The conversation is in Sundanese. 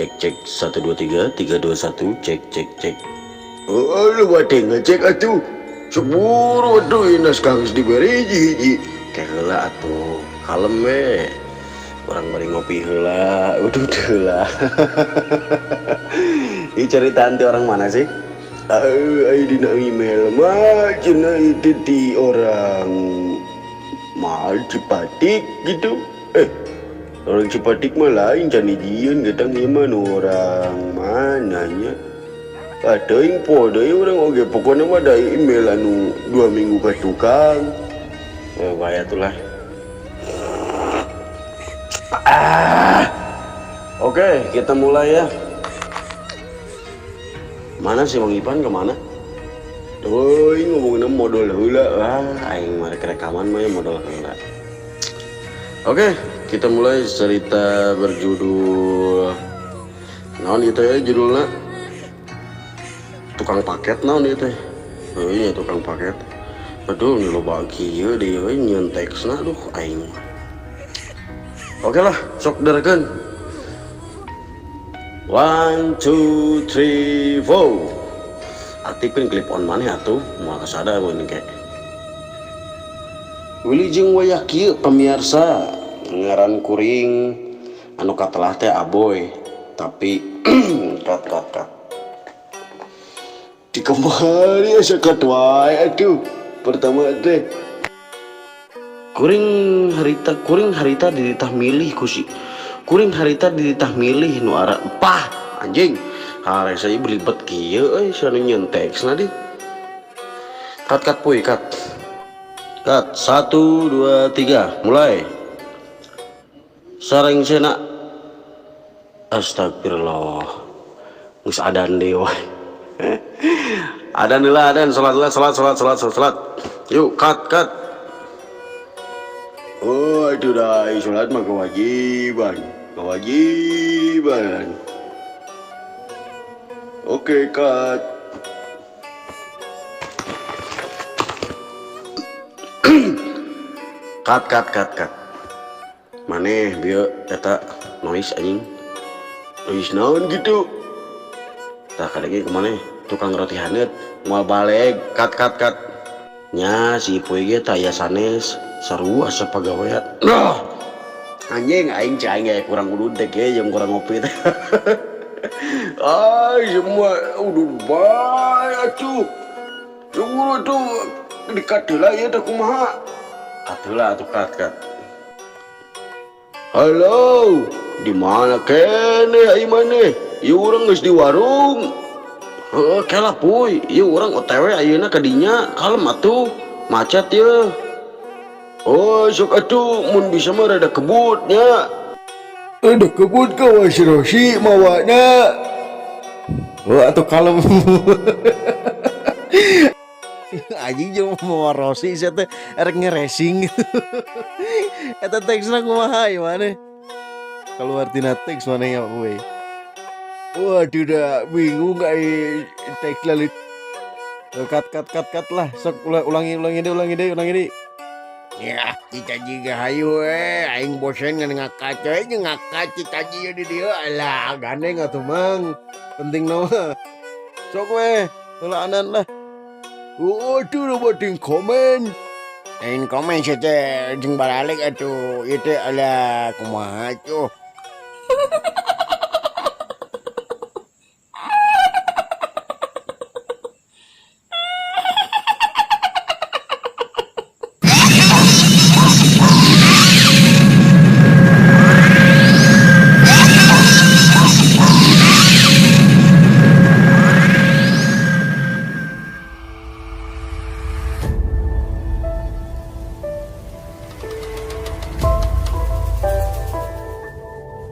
Cek cek 1 2 3 3 2 1 cek cek cek. Oh, lu bade ngecek atuh. Sok buru atuh ieu naskah geus dibere hiji-hiji. Ke heula atuh, kalem we. Urang bari ngopi heula, udud heula. Ini cerita anti orang mana sih? Ayo dina email mah cenah itu di orang mah Cipatik gitu. Orang Cipatik mah lain can dijieun getang ieu mah nu orang mananya. Ah teuing poho deui urang oge pokona mah da email anu 2 minggu ka tukang. Oh, bahaya tuh lah. Ah. Oke, kita mulai ya. Mana sih Bang Ipan kemana? Tuh, ngomongin modal heula. Ah, aing mah rek rekaman mah ya modal heula. Oke, kita mulai cerita berjudul naon itu ya judulnya? Tukang paket naon itu teh? Oh iya tukang paket. Aduh, ini loba kieu deui euy nyieun teksna aduh aing. Oke lah, sok derkeun. 1 2 3 4. Aktifin clip on mana atuh, moal kasada mun engke. Wilujeng wayah kieu pemirsa, ngaran kuring anu katelah teh Aboy, tapi cut cut cut. Di kemari asa cut wae atuh. Pertama teh kuring harita dititah milih ku si kuring harita dititah milih nu ara pah anjing haresa ieu belibet kieu euy sia nu nyieun teksna di. Cut cut puy cut. Cut 1 2 3 mulai. Sareng sena astagfirullah. Geus adan deui wae. Adan heula adan salat heula salat salat salat salat. Yuk cut cut. Oh itu dah salat mah kewajiban. Kewajiban. Oke cut. Cut cut cut cut. Maneh bieu eta noise anjing. Noise naon gitu? Tah kadenge kumaneh tukang roti haneut moal baleg cut cut cut. Nya si Ipuy ge tah aya sanes sarua asa pagawean. Noh. Anjing aing cai aing ge kurang udud teh ge jeung kurang ngopi teh. Ay semua udud bae atuh. Tunggu tuh dikat heula ieu teh kumaha? Cut heula atuh cut cut. Halo, di mana kene ai maneh? Ieu urang geus di warung. Heuh, kela puy, ieu urang OTW ayeuna ka dinya, kalem atuh. Macet ieu. Oh, sok atuh mun bisa mah rada kebut nya. Rada kebut ka was Rosi mawana. Oh, atuh kalem. Anjing jeung mawa Rossi sia teh erek nge-racing. Eta teksna kumaha ieu maneh? Keluar tina teks maneh ya we. Waduh dah bingung ai teks lalit. Cut cut cut cut lah, sok ulangi ulangi deui ulangi deui ulangi deui. Ya, cita jiga hayu we, aing bosen ngan ngakat we jeung ngakat cita jiga di dieu. Alah, gandeng atuh Mang. Penting mah. Sok we, heulaanan lah. Waduh, loba ting komen. Lain komen sia teh jeung baralik atuh. Ieu teh alah kumaha tuh.